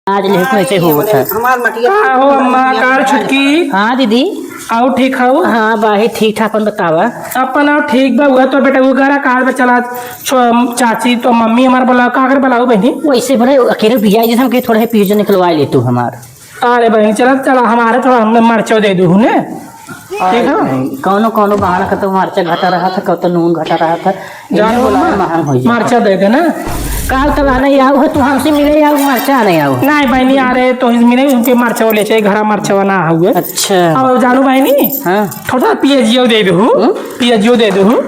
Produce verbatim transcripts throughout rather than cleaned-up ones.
आज ले कैसे होत है। हमार मटिया का हो अम्मा, का रे छोटकी? हाँ दीदी। आओ, ठीक हो? हाँ बाही, ठीक ठाक, अपन बतावा। अपन आओ, ठीक बा। उहे तो बेटा, वो गरा कार बा चला, छो-, चाची तो मम्मी हमार बोला, का कर बोलाओ बहनी? वैसे बोले, अकेले बिया जैसे हम कहे, थोड़ा है पीछे निकलवा ले तू हमार। अरे बहनी, चला, चला, हमारे थोड़ा हमने मरचो दे दू ने। ठीक है? कौनो, कौनो बहाना, कतो मरचा घटा रहा था, कतो नून घटा रहा था। जानो इन्हें बोला अम्मा, महंग हो जाए। मरचा दे देना। काल तक आने आओ है, तू हमसे मिले आओ, मरचा आने आओ। नहीं बहनी, आ रहे तो मिले, उनके मरचा ले चाहिए, घरा मरचा ना हुए। अच्छा। और जानू बहनी, हाँ। थोड़ा पियाजियो दे दू, हम्म? पियाजियो दे दू।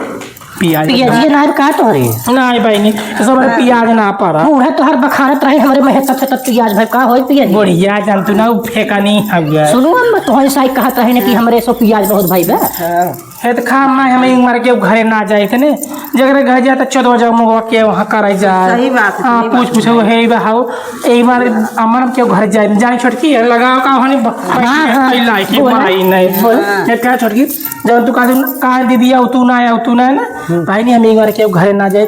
पियाज पियाजियो ना का तोहरे? नहीं बहनी, सब पियाज ना पड़ा। बूढ़ा तोहर बखानत रहे हमरे में, हेतत हेतत पियाज भर का होई पियाज? बढ़िया जान तू ना, उ फेंका नहीं हुआ। सुनो अम्मा, तोहरे साई कहत रहे ना कि हमरे सो पियाज बहुत भाई बा। हाँ। हे त खा, मैं हमें एक मार के घरे ना जाए थे ने, जगरे घर जाए तो चौदह बजे मुगवा के वहाँ करे जाए। सही बात है, हाँ, सही पूछ बात पूछे है। वो है बा हाउ, एक बार अमन के घर जाए, जाए छोटकी, लगाओ का हनी ब-, हाँ, हाँ। लाइक बोल। भाई नहीं। बोल। ये क्या छोटकी? जब तू कहा, कहा दीदी, आओ तू ना, आओ तू ना, है ना? हम्म। भाई नहीं, हम एक बार के घरे ना जाए,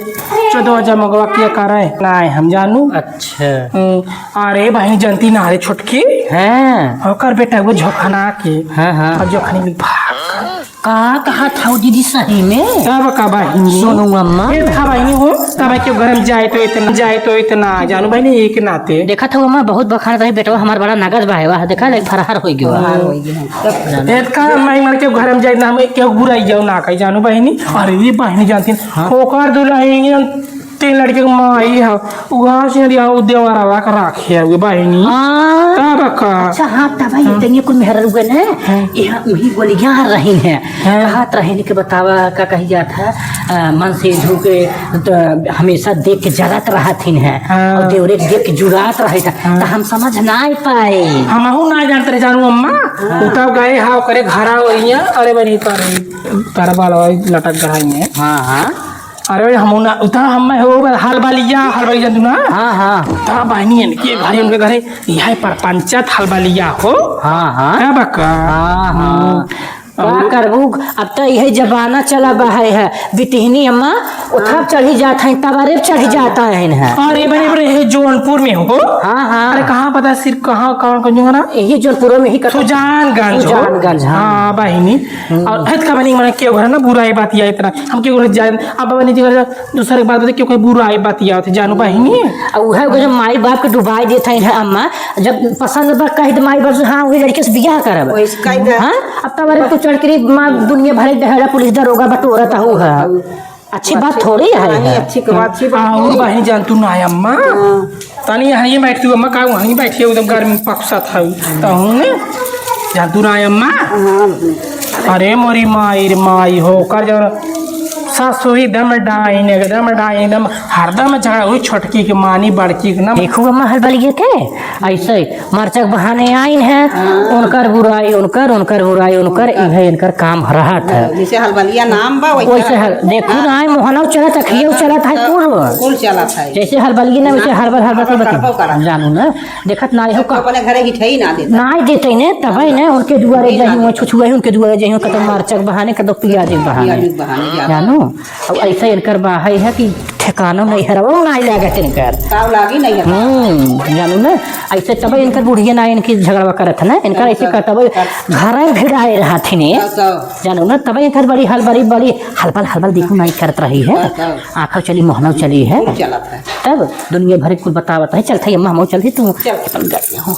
चौदह बजे मगवा के करे, ना आए हम जानू। अच्छा। हम्म, अरे भाई, जनती ना रे छोटकी। हाँ। ओकर बेटा वो झोखना के। हाँ, हाँ। अब झोखनी में भाग। का कहा था दीदी सही में? तब का बहिनी? सुनो अम्मा। ये था बहिनी हो, तब के घर में जाए तो इतना, जाए तो इतना, जानू बहिनी, एक नाते। देखा था अम्मा, बहुत बखान रही बेटवा हमार बड़ा नगद बा है, वाह, देखा ले फरहर हो गयो। फरहर हो गयो। तब जाना। एतका माई मार के घर में जाए ना, हम केहू बुराई जाओ ना कही, जानू बहिनी। अरे ये बहिनी जानती है, हाँ। ओकर दुल्हन तीन लड़के के माई है, उहाँ से दिया उ देवरवा के राखे है उ बहिनी। हाँ। तब का? अच्छा, हाँ, तब भाई, हाँ। तनिए कुल मेहर रुके ने, हाँ। यहाँ वही गोलियां रही है। हाँ। कहत रहे ने कि बतावा, का कही जात है, अ, मन से धो के, तो हमेशा देख के जरत रहत हिन है। हाँ। और देवरे के देख के जुड़ात रहे था। हाँ। तो हम समझ ना पाए। हमहू ना जानते रहे जानू अम्मा। हाँ। उ तब गए हा ओकरे घरा ओइया, अरे बनी तारे, तारा बालवा लटक गए हैं। हाँ, हाँ। अरे हम ना, उता हम हो हलबलिया, हलबलिया जानू ना? हाँ, हाँ। उता बहिनी इनके घरे, उनके घरे, यह परपंचत हलबलिया हो। हाँ, हाँ। का बका? हाँ, हाँ। हम्म। का और करबू? अब तो यही जमाना चला बा है, है। बिटिहनी अम्मा, उठा हाँ। चढ़ी जात है, तब अरे चढ़ी जाता है इन्हें। अरे बड़े बड़े है जौनपुर में हो। हाँ, हाँ। अरे कहाँ पता सिर्फ कहाँ, कहाँ, कहाँ ना? यही जौनपुर में ही कतो। सुजानगंज हो। सुजानगंज, हाँ। हाँ, बहिनी। हम्म। और हद का बनी मने केहू घर ना बुराई बात या इतना। हम केहू घर जाए, अब बनी जी घर दूसरे के बात बता, केहू कोई बुराई बात या होते, जानू बहिनी। आ उहे ओकर जब माई बाप के डुबाई देत है अम्मा, जब पसंद बा कह दे माई बाप से, हाँ, वही लड़के से बियाह करब। वही से कह दे। हाँ? अब तब अरे तू चढ़ के माँ दुनिया भर के दहेड़ा पुलिस दरोगा बटोरत हूँ है। अच्छी बात थोड़ी है। नहीं, अच्छी बात, अच्छी बात हाँ, और नहीं। बहिनी जान तू ना है अम्मा। हाँ। तनी यहाँ ही बैठ तू अम्मा, का वहीं बैठ के एकदम गर्मी पकसत है। तो हूँ ने जान तू ना है अम्मा। हाँ, अपने। अरे मोरी माई रे माई हो, कर जब सासु ही दम डाइन, एकदम डाइन, एकदम हरदम झगड़ा हुई, छोटकी के मानी, बड़की के ना। देखो अम्मा हलबलिए के, ऐसे मरचा के बहाने आइन है, हाँ। उनकर बुराई उनकर, उनकर बुराई उनकर, उनकर। इहे इनकर काम रहत है। जैसे हलबलिया नाम बा, वैसे वैसे हल-, हल-, देखू हाँ। ना, मोहनौ चलत, अखियौ हाँ, चलत है, हाँ, कुल। कुल चलत है। जैसे हलबलिया ना, वैसे हाँ। हलबल, हलबल हाँ, के बतिया। करबो करत। जानू ना, देखत ना हो तो का। अपने घरे हिठई ना देता। ना देते ने, तबे ने, उनके दुआरे नहीं जाही, ना वहाँ देता। छुछुआही, उनके दुआरे जाही, कतो मरचा के बहाने, कतो पियाज के बहाने। पियाज के बहाने जाता। जानू, अब ऐसा इनकर बाहर है कि ठिकानो नहीं है, रहो ना लागत इनकर। ताव लागी नहीं है। हम्म, जानू ना, ऐसे तब इनकर बुढ़िया ना इनकी झगड़वा करत है ना, इनकर ऐसे तब, करता वही तब। घर भिड़ाए रहत ही ने। तब, तब। जानू ना, तब इनकर बड़ी हल, बड़ी, बड़ी हलबल, हलबल देखू नहीं करत रही है। तब, तब। आँखों चली, मोहनौ चली है। कुल चलत है। तब दुनिया भर कुल बतावत है, चलत है, अम्मा, हम चलत है, तू चल। अपन गाड़ी हो।